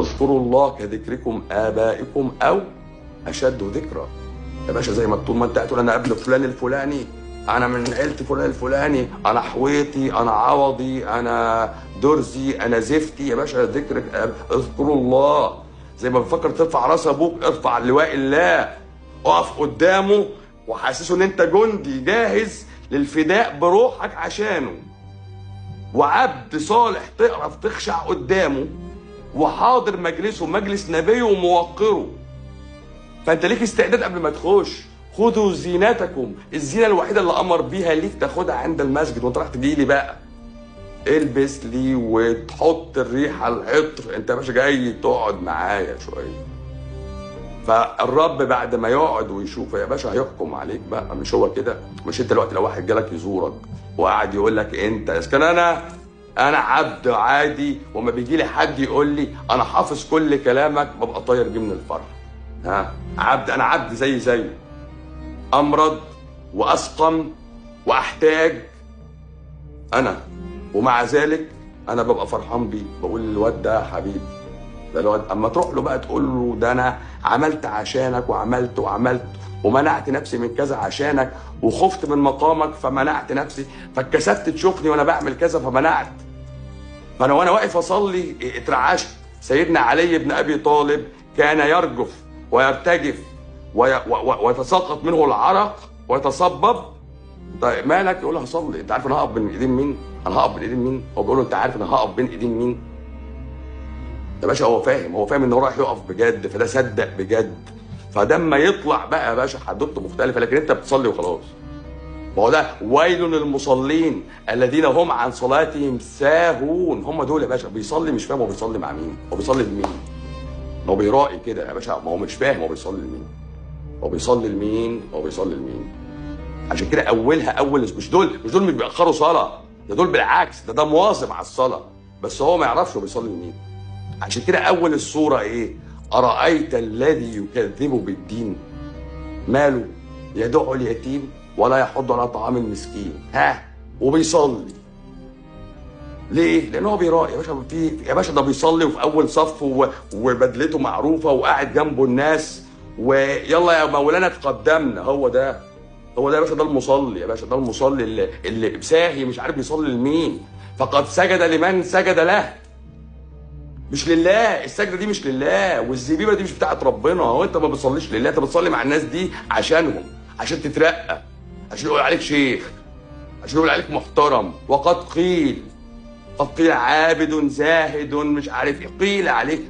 اذكروا الله كذكركم آبائكم أو أشد ذكرى. يا باشا زي ما طول ما أنت تقول أنا قبل فلان الفلاني، أنا من عيلة فلان الفلاني، أنا حويطي، أنا عوضي، أنا درزي، أنا زفتي. يا باشا ذكرك، اذكروا الله زي ما بتفكر ترفع راس أبوك، ارفع لواء الله، اقف قدامه وحسسه إن أنت جندي جاهز للفداء بروحك عشانه، وعبد صالح تعرف تخشع قدامه، وحاضر مجلسه مجلس نبيه وموقره. فانت ليك استعداد قبل ما تخش. خذوا زينتكم، الزينة الوحيدة اللي امر بيها ليك تاخدها عند المسجد وانت رايح تجي لي بقى، البس لي وتحط الريحة العطر، انت يا باشا جاي تقعد معايا شوية. فالرب بعد ما يقعد ويشوف يا باشا هيحكم عليك بقى. مش هو كده؟ مش انت دلوقتي لو واحد جالك يزورك وقعد يقول لك انت اذا كان انا عبد عادي، وما بيجي لي حد يقول لي انا حافظ كل كلامك ببقى طاير بيه من الفرح. ها عبد، انا عبد زي زيه، امرض واسقم واحتاج انا، ومع ذلك انا ببقى فرحان بيه، بقول للواد ده حبيبي، ده الواد. اما تروح له بقى تقول له ده انا عملت عشانك وعملت وعملت ومنعت نفسي من كذا عشانك، وخفت من مقامك فمنعت نفسي، فاتكسفت تشوفني وانا بعمل كذا فمنعت، فانا وانا واقف اصلي اترعشت. سيدنا علي بن ابي طالب كان يرجف ويرتجف ويتساقط منه العرق ويتصبب. طيب مالك؟ يقول له هصلي. انت عارف انا هقف بين ايدين مين؟ انا هقف بين ايدين مين؟ هو بيقول له انت عارف انا هقف بين ايدين مين؟ يا باشا هو فاهم، هو فاهم ان هو رايح يقف بجد، فده صدق بجد. فده اما يطلع بقى يا باشا حدوتة مختلفة، لكن انت بتصلي وخلاص. ما هو ده ويل للمصلين الذين هم عن صلاتهم ساهون. هم دول يا باشا بيصلي مش فاهم هو بيصلي مع مين، هو بيصلي لمين، هو بيرائي كده يا باشا، ما هو مش فاهم هو بيصلي لمين، هو بيصلي لمين، هو بيصلي لمين. عشان كده اولها اول مش دول، مش دول مش بيأخروا صلاة، ده دول بالعكس، ده مواظب على الصلاة، بس هو ما يعرفش هو بيصلي لمين. عشان كده اول الصورة ايه؟ أرأيت الذي يكذب بالدين، ماله؟ يدعو اليتيم ولا يحض على طعام المسكين. ها، وبيصلي ليه؟ لأن هو بيراعي يا باشا. في يا باشا ده بيصلي وفي أول صف وبدلته معروفة وقاعد جنبه الناس، ويلا يا مولانا تقدمنا. هو ده، هو ده يا باشا، ده المصلي يا باشا، ده المصلي اللي ساهي مش عارف بيصلي لمين. فقد سجد لمن سجد له، مش لله. السجدة دي مش لله، والزبيبه دي مش بتاعت ربنا. هو انت ما بتصليش لله، انت بتصلي مع الناس دي عشانهم، عشان تترقى، عشان يقول عليك شيخ، عشان يقول عليك محترم. وقد قيل، قد قيل عابد زاهد مش عارف ايه، قيل عليك.